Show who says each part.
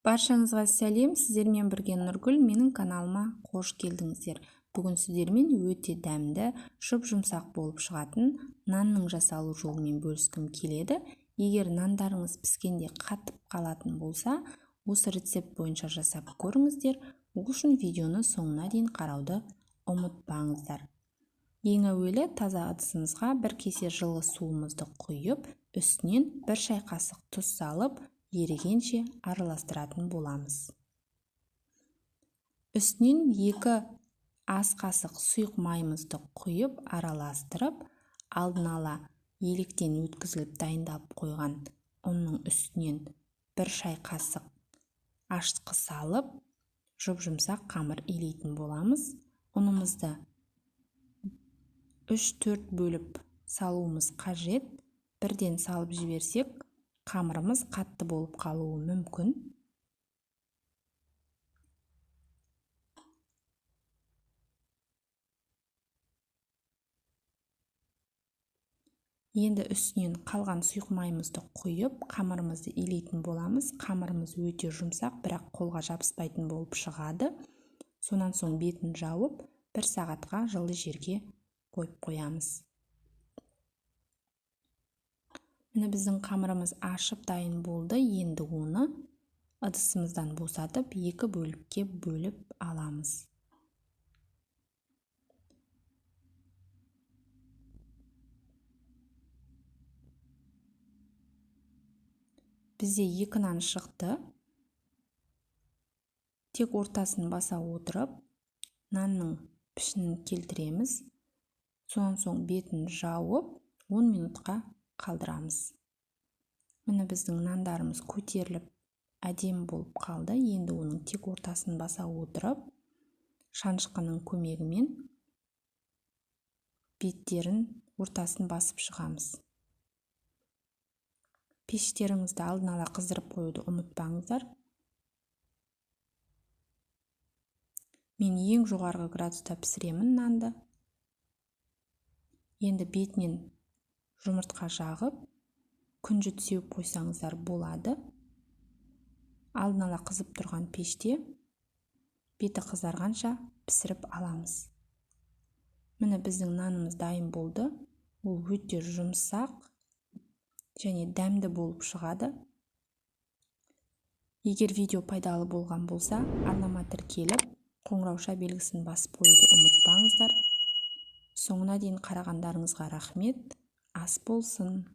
Speaker 1: Баршаңызға сәлем, сіздермен бірге Нұргүл, менің каналыма қош келдіңіздер. Бүгін сіздермен өте дәмді, жұп-жұмсақ болып шығатын нанның жасалу жолымен бөліскім келеді. Егер нандарыңыз піскенде қатып қалатын болса, осы рецепт бойынша жасап көріңіздер. Ол үшін видеоны соңына дейін қарауды ұмытпаңыздар. Ең әуелі таза ыдысымызға бір кесе жылы суымызды құйып, үстінен бір шай қасық тұз салып, ерігенше араластыратын боламыз. Үстінен 2 ас қасық сұйық майымызды құйып, араластырып, алдын ала електен өткізіліп дайындалып қойған ұнның үстінен бір шай қасық ашытқы салып, жұп-жұмсақ қамыр илейтін боламыз. Ұнымызды 3-4 бөліп салуымыз қажет. Бірден салып жіберсек, қамырымыз қатты болып қалуы мүмкін. Енді үстінен қалған сұйық майымызды құйып, қамырымызды илейтін боламыз. Қамырымыз өте жұмсақ, бірақ қолға жабыспайтын болып шығады. Сонан соң бетін жауып, 1 сағатқа жылы жерге қойып қоямыз. Міне біздің қамырымыз ашып дайын болды. Енді оны ыдысымыздан босатып, 2 бөлікке бөліп аламыз. Бізде 2 нан шықты. Тек ортасын баса отырып, нанның пішінін келтіреміз. Сонан соң бетін жауып, 10 минутқа қалдырамыз. Міне біздің нандарымыз көтеріліп, әдемі болып қалды. Енді оның тек ортасын баса отырып, шанышқының көмегімен беттерін ортасын басып шығамыз. Пештеріңізді алдын ала қыздырып қоюды ұмытпаңыздар. Мен ең жоғарғы градуста пісіремін нанды. Енді бетінен жұмыртқа жағып, күнжіт сеуіп қойсаңыздар болады. Алдын ала қызып тұрған пеште беті қызарғанша пісіріп аламыз. Міне біздің нанымыз дайын болды. Ол өте жұмсақ және дәмді болып шығады. Егер видео пайдалы болған болса, арнама тіркеліп, қоңырауша белгісін басып қоюды ұмытпаңыздар. Соңына дейін қарағандарыңызға рахмет. Ас болсын.